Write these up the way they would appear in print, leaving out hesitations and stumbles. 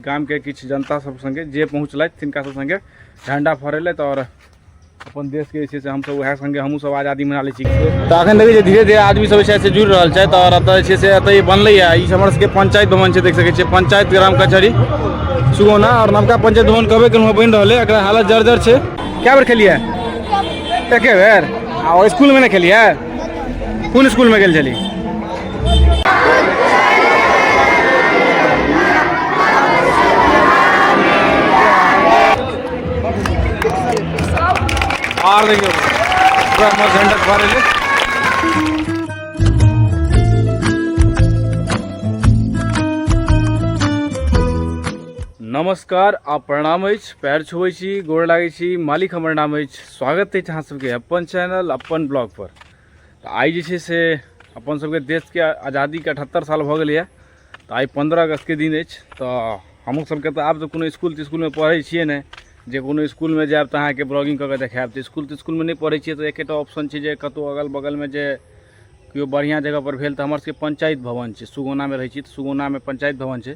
गामके किछु जनता सब सङ्गे जे पहुँचलथि तिनका सब सङ्गे झण्डा फहरेलथि आओर अपन देशके जे छै से हमसब वएह सङ्गे हमहूँ सब आजादी मना लै छी। तऽ अखन देखै छियै धीरे धीरे आदमी सब जे छै से जुड़ि रहल छथि आओर एतऽ जे छै से एतऽ ई बनलैए। ई हमर सबके पंचायत भवन छै, देख सकै छियै पंचायत ग्राम कचहरी सुगौना आओर नवका पंचायत भवन कहबे केलहुँ बनि रहल है। एकरा हालत जर्जर छै। कए बेर खेलियै? एके बेर। आ स्कूलमे नहि खेलियै? कोन स्कूलमे गेल छली? आर देखियौ पूरा हमर झंडा फहरेलै। नमस्कार आ प्रणाम अछि, पैर छुबै छी, गोर लागै छी, मालिक हमर नाम अछि। स्वागत अछि अहाँ सबके अपन चैनल अपन ब्लॉग पर। तऽ आइ जे छै से अपन सबके देशके आजादीके 78 साल भऽ गेलैए। तऽ आइ 15 अगस्तके दिन अछि। तऽ हमहूँ सबके तऽ आब तऽ कोनो इसकुल तिस्कुलमे पढ़ै छियै नहि जे कोनो इसकुलमे जायब तऽ अहाँके ब्लॉगिंग कऽ के देखायब। तऽ इसकुल तिस्कुलमे नहि पढ़ै छियै तऽ एकेटा ऑप्शन छै जे कतहु अगल बगलमे जे केओ बढ़िआँ जगहपर भेल। तऽ हमर सबके पंचायत भवन छै, सुगौनामे रहै छी तऽ सुगौनामे पंचायत भवन छै,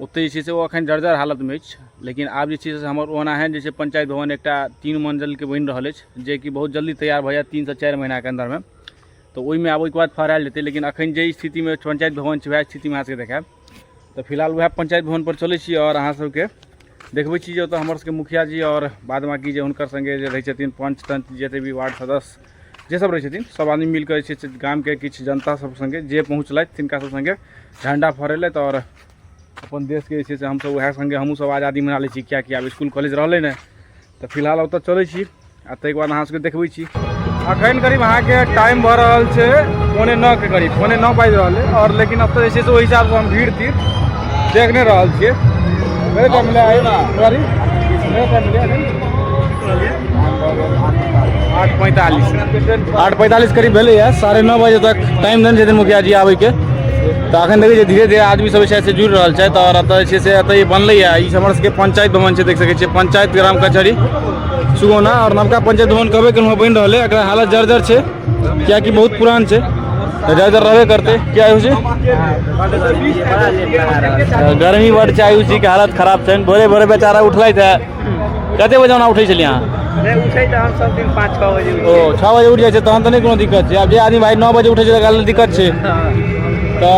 ओतहि जे छै से ओ एखन जर्जर हालतमे अछि। लेकिन आब जे छै से हमर ओनाहे जे छै पंचायत भवन एकटा 3 मंजिलके बनि रहल अछि जेकि बहुत जल्दी तैयार भऽ जायत 3 से 4 महीनाके अन्दरमे। तऽ ओहिमे आब ओहिके बाद फहरायल जेतै। लेकिन एखन जे स्थितिमे पंचायत भवन छै वएह स्थितिमे अहाँ सबके देखायब। तऽ फिलहाल वएह पंचायत भवन पर चलै छी आओर अहाँ सबके देखबै छी जे ओतऽ हमर सबके मुखिया जी आओर बाद बाकी जे हुनकर सङ्गे जे रहै छथिन पंच तंच जते भी वार्ड सदस्य जे सब रहै छथिन सब आदमी मिलकऽ जे छै से गामके किछु जनता सब सङ्गे जे पहुँचलथि तिनका सब सङ्गे झण्डा फहरेलथि आओर अपन देशके जे छै से हमसब वएह सङ्गे हमहूँ सब आजादी मना लै छी, किएकि आब इसकुल कॉलेज रहलै नहि। तऽ फिलहाल ओतऽ चलै छी आ ताहिके बाद अहाँ सबके देखबै छी। अखन करीब अहाँके टाइम भऽ रहल छै 8:45 के करीब, 8:45 बाजि रहल है। आओर लेकिन एतऽ जे छै से ओहि हिसाबसँ हम भीड़ तीड़ देख नहि रहल छियै। 8:45, 8:45 करीब भेलैए। 9:30 बजे तक टाइम देने छथिन मुखिया जी आबैके। तऽ अखन देखै छियै धीरे धीरे आदमी सब जे छै से जुड़ि रहल छथि आओर एतऽ जे छै से एतऽ ई बनलैए। ई हमर सबके पंचायत भवन छै, देख सकै छियै पंचायत ग्राम कचहरी सुगौना आओर नवका पंचायत भवन कहबे केलहुँ बनि रहल है। एकरा हालत जर्जर छै किएकि बहुत पुरान छै तऽ जर्जर रहबे करतै। किया आयुष जी गर्मी बड छै, आयुष जी के हालत खराब छनि। भोरे भोरे बेचारा उठलथि है। कते बजे ओना उठै छलियै अहाँ? नहि उठै तऽ हम सब दिन 5-6 बजे। ओ 6 बजे उठि जाइ छै तहन तऽ नहि कोनो दिक्कत छै। आब जे आदमी भाइ 9 बजे उठै छै तकरा लेल दिक्कत छै। तऽ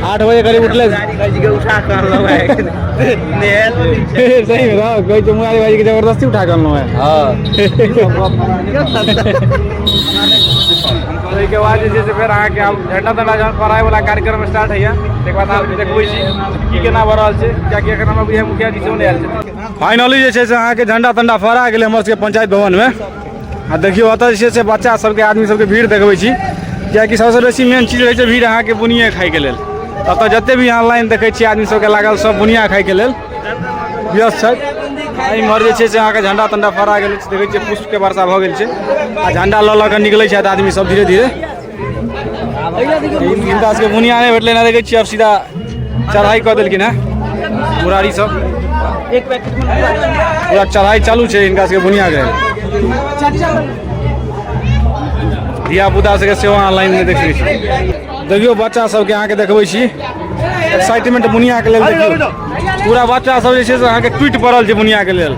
8 बजे करीब उठलै। उठा कऽ अनलहुँ सही में कहै छै मुरारी भाईजी के जबरदस्ती उठा कऽ अनलहुँ। हँ, ताहिके बाद जे छै से फेर अहाँके आब झंडा तंडा जहन फहरायवला कार्यक्रम स्टार्ट होइए ताहिके बाद अहाँके देखबै छी की केना भऽ रहल छै, कियाकि एखन हमर बुझाइ मुखिया जी सेहो नहि आयल छथिन। फाइनली जे छै से अहाँके झंडा तंडा फहरा गेलै हमर सबके पंचायत भवनमे। आ देखियौ ओतऽ जे छै से बच्चा सबके आदमी सबके भीड़ देखबै छी, कियाकि सबसँ बेसी मेन चीज रहै छै भीड़ अहाँके बुनिये खाइके लेल। ओतऽ जते भी अहाँ लाइन देखै छियै आदमी सबके लागल सब बुनिया खाइके लेल व्यस्त छथि। इम्हर जे छै से अहाँके झंडा तंडा फहरा गेल छै, देखै छियै पुष्पके वर्षा भऽ गेल छै आ झंडा लऽ लऽ कऽ निकलै छथि आदमी सब धीरे धीरे। हिनका सबके बुनिया नहि भेटलै ने, देखै छियै आब सीधा चढ़ाई कऽ देलखिन हेँ मुरारी सब। पूरा चढ़ाई चालू छै हिनका सबके बुनिया के। धिया पुता सबके सेहो अहाँ लाइनमे देख सकै छी। देखियौ बच्चा सबके अहाँके देखबै छी एक्साइटमेंट बुनिया के लेल। देखियौ पूरा बच्चा सब जे छै से अहाँके टूटि पड़ल छै बुनिया के लेल।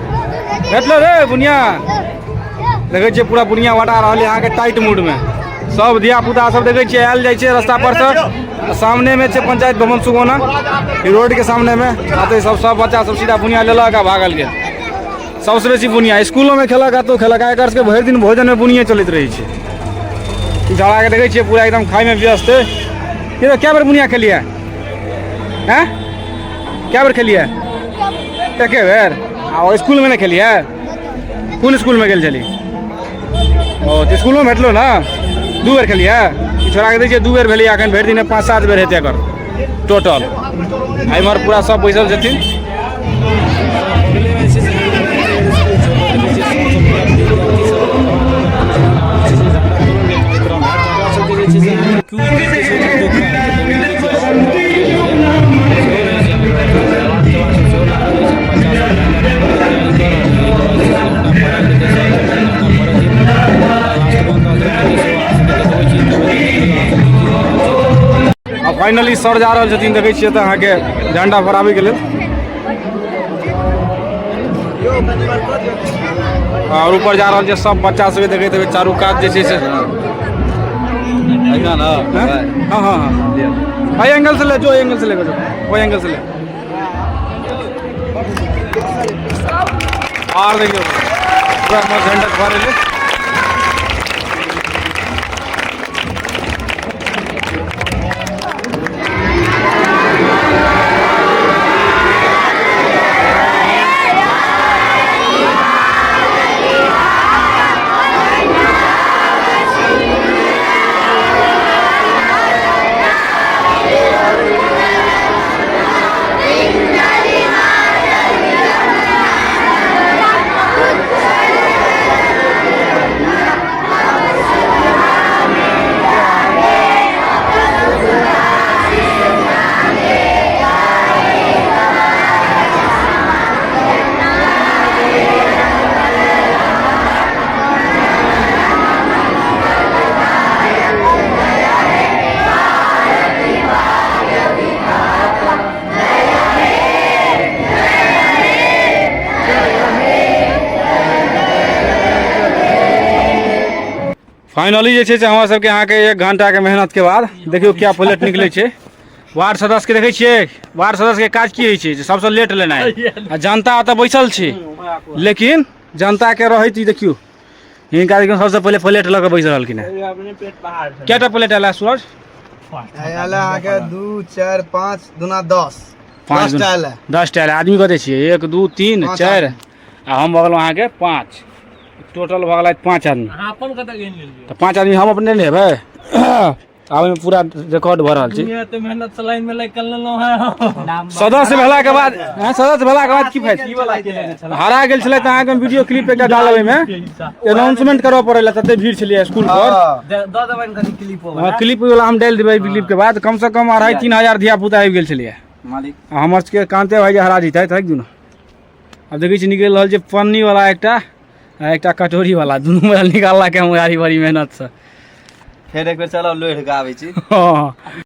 भेटलो रे बुनिया? देखै छियै पूरा बुनिया बटा रहल है अहाँके टाइट मूडमे। सब धिया पुता सब देखै छियै आयल जाइ छै रास्ता पर से। सामने में छै पंचायत भवन सुगौना रोड के सामने में आते सब सब बच्चा सब सीधा बुनिया लेलक आ भागल गेल। सबसँ बेसी बुनिया स्कूलो में खेलक आ तो खेलक। एकर सबके भरि दिन भोजन में बुनिये चलैत रहै छै। झगड़ा के देखै छियै पूरा एकदम खाय में व्यस्त है। कए बेर बुनिया खेलियै? हैं, कए बेर खेलियै? एके बेर। आ स्कूलमे नहि खेलियै? कोन स्कूलमे गेल छली? ओ तऽ स्कूलोमे भेटलो ने? 2 बेर खेलियै? ई छोड़ाके दै छियै 2 बेर भेलै। एखन भरि दिन 5-7 बेर हेतै एकर टोटल। आ इम्हर पूरा सब बैसल छथिन। आ फाइनली सर जा रहल छथिन, देखै छियै तऽ अहाँके झंडा फहराबैके लेल। आओर ऊपर जा रहल छै सब बच्चा सबके देखैत हेबै चारू कात जे छै से। हाँ हाँ हाँ हाँ, एंगल से ले जो, एंगल से ले जो, वो एंगल से ले। आर देखियौ पूरा मस्त झंडा फहरेले। फाइनली जे छै से हमरा सबके अहाँके 1 घंटाके मेहनतके बाद देखियौ क्या प्लेट निकलै छै। वार्ड सदस्यके देखै छियै, वार्ड सदस्यके काज की होइ छै जे सबसँ लेट लेनाइ, आ जनता एतऽ बैसल छै, लेकिन जनताके रहैत ई देखियौ हिनका देखियौ सबसँ पहिले प्लेट लऽ कऽ बैस रहलखिन हेँ। कएटा प्लेट आयल है सूरज? आयल अहाँके 2 4 5 दूना 10। 5 10टा आयल है। 10टा आयल। आदमी कते छियै? 1 2 3 4 आ हम भऽ गेलहुँ अहाँके 5, टोटल भऽ गेलै 5 आदमी। अपन कतऽ गिन लेलियै? तऽ 5 आदमी हम अपने ने हेबै। आब ओहिमे पूरा रिकॉर्ड भऽ रहल छै। दुनिया तऽ मेहनत से लाइन में लागि कऽ लेलहुँ हेँ। सदस्य भेलाके बाद, हँ, सदस्य भेलाके बाद की फायदा? हरा गेल छलै तऽ अहाँके वीडियो क्लिप एकटा डालब, ओहिमे अनाउंसमेंट करऽ पड़ै तते भीड़ छलियै स्कूल पर। दऽ देबनि कनि क्लिप। हँ, क्लिप वाला हम डालि देबै। क्लिप के बाद कम से कम 2.5-3 हजार धिया पुता आबि गेल छलियै। मालिक आ हमर सबके कान्ते भाई जे हरा जेतै तक दुनू। आब देखै छी निकलि रहल छै पन्नी वाला एकटा आ एकटा कटोरी वाला, दुनू में निकालला के हम गाड़ी बड़ी मेहनत से। फेर एक बेर चलब लोढ़ि कऽ आबै छी। हँ।